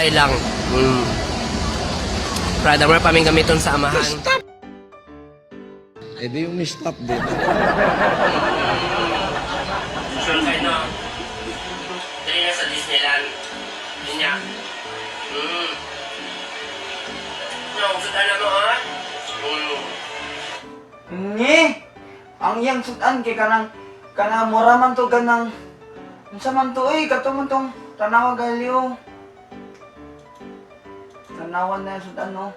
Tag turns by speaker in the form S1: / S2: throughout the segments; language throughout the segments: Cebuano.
S1: Gulay lang. Prada mo pa aming gamiton sa amahan.
S2: Eh di yung stop din.
S1: Sure kayo, no? Dali na sa Disneyland. Yun niya. No, sudan na mo, ha?
S3: Ngi! Ang iyang sudan kay kanang kanang mura man to ganang unsa man to oy, kato man tong tanawa galyo. Tanawan na yung sudan, no.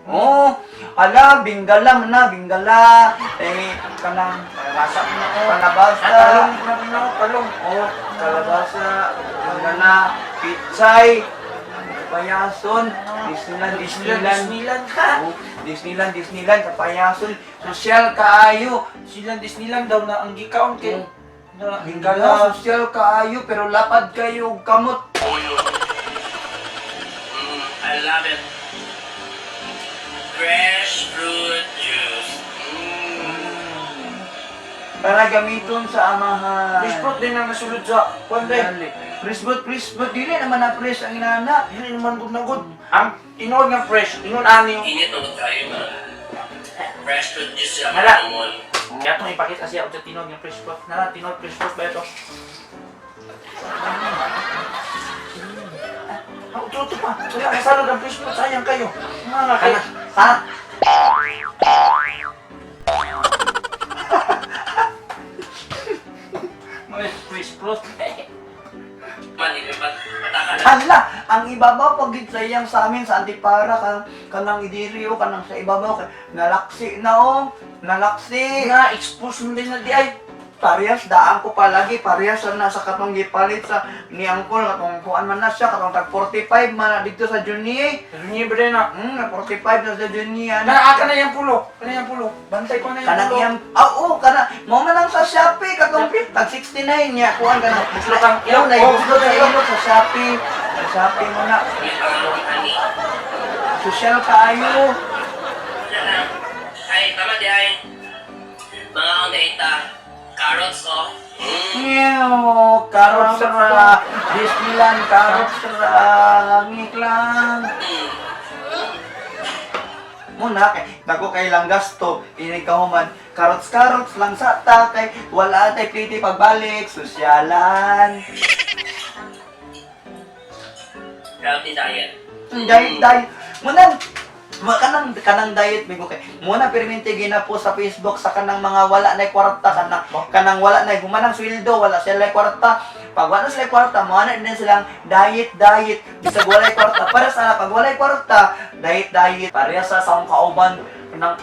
S3: Oh, ala binggala man na binggala. Eh, kanang
S4: Kalabasa mo na ko.
S3: kalabasa.
S4: Talong ko na rin ako, talong.
S3: Oh, kalabasa, binggala, pitsay, payason, Disneyland,
S4: Disneyland,
S3: Disneyland.
S4: Disneyland ha.
S3: Oh, Disneyland, Disneyland, sa payason, sosyal kaayo.
S4: Disneyland, Disneyland daw na ang gikaon kay na
S3: Binggala,
S4: binggala.
S3: sosyal kaayo, pero lapad kayo og kamot.
S1: I love it. Fresh fruit juice.
S3: Para gamiton sa amahan.
S4: Fresh fruit din ang nasulod sa kwan day.
S3: Dali. Fresh fruit, dili naman na fresh ang inana.
S4: Dili naman good na good. Ang tinuod nga fresh, ingon ani.
S1: Init na kayo, mga. Fresh fruit juice siya,
S4: Hala.
S1: mga.
S4: Kaya itong ipakita siya og sa tinuod nga fresh fruit. Na tinuod fresh fruit ba ito? Ah, uto pa. Wala nasalod ang fresh fruit, sayang kayo. Mga kayo.
S3: Ha?
S4: Mga fresh fruit.
S1: Man, pataka na.
S3: Hala, ang ibabaw pag gid sa iyang sa amin sa Antipara kanang kanang idiriyo kanang sa ibabaw kay nalaksi na oh, nalaksi.
S4: Nga expose mo din na di ay.
S3: Parehas daan ko palagi, parehas na nasa katong gipalit sa ni angkol katong kuan man na siya katong tag 45 man na dito sa Junie.
S4: Pero niya ba na?
S3: 45 na sa Junie ana.
S4: Na aka na yung pulo. Kana yung pulo. Bantay ko na yung
S3: Kanang
S4: pulo.
S3: iyang ah, oo, kana mo man lang sa Shopee katong tag 69 niya kuan kana.
S4: Buslot ang
S3: Ilaw na
S4: Oh,
S3: buslot sa ilo sa Shopee. Sa Shopee mo na.
S1: May pangalawang ani.
S3: Sosyal kaayo.
S1: Wala na. Ay, tama di ay. Mga ita. Carrots, oh.
S3: Meow, carrots ra. Disneyland, carrots ra. Ngik lang. Muna kay dako kay lang gasto inig kahuman carrots carrots lang sa ta kay wala tay pliti pagbalik sosyalan.
S1: Healthy diet.
S3: Diet diet muna ma kanang kanang diet bigo kay muna permente ginapo sa Facebook sa kanang mga wala na kwarta, kanang kanang wala na humanang sweldo, wala sila kwarta. Pag wala sila kwarta, mo na din silang diet diet bisag wala kwarta. Para sa pag wala kwarta, diet diet. Pareha sa akong kauban kanang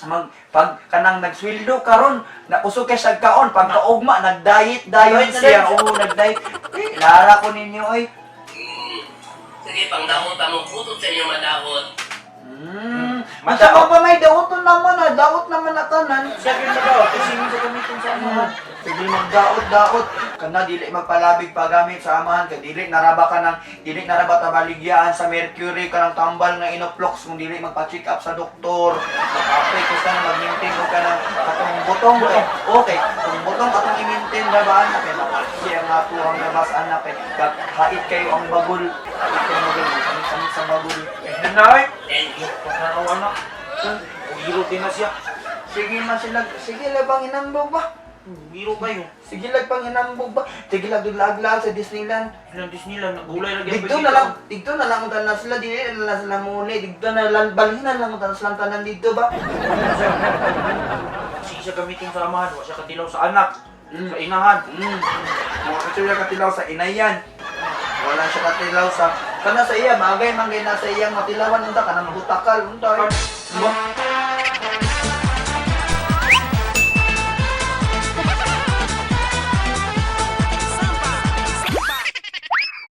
S3: mag pag kanang nagsweldo karon na kusog kay siya kaon, pagkaugma nag-diet
S4: Diet
S3: diet
S4: na
S3: siya.
S4: din.
S3: Oo, nag-diet. Eh, lara ko ninyo oy.
S1: Sige, pang daot, among putot sa inyong madaot.
S3: Masama pa may daoton naman ah, daot naman na tanan.
S4: Siya gyud daw, kasi mo sa gamiton sa amahan.
S3: Sige magdaot daot. Kana dili magpalabig paggamit sa amahan kay dili naraba ka ng dili naraba ta baligyaan sa mercury kanang tambal nga inoflox kung dili magpa-check up sa doktor. Maka-apply ko sana mag-maintain og kanang katong butong kay okay, kung butong atong i-maintain ra ba anak kay makaksi ang atuang labas anak kay hait kayo ang bagol. Hait kayo bagol, samit-samit sa bagol.
S4: Eh, nanay.
S1: And
S4: Pagkaraw anak. Giro din na siya.
S3: Sige man sila, sige labang inambog ba?
S4: Giro kayo.
S3: Sige lag pang hinambog ba? Sige lag duglag sa Disneyland.
S4: Ilang Disneyland, nagulay lagi.
S3: Dito na lang tanan sila, dili na lang sila muli, dito na lang balhin na lang tanan silang tanan dito ba?
S4: Sige siya gamitin sa amahan, wa siya katilaw sa anak, sa inahan.
S3: Mga siya katilaw sa inayan. Wala siya katilaw sa kana sa iya, bagay man gay na sa iyang matilawan unta kanang butakal unta. Ba?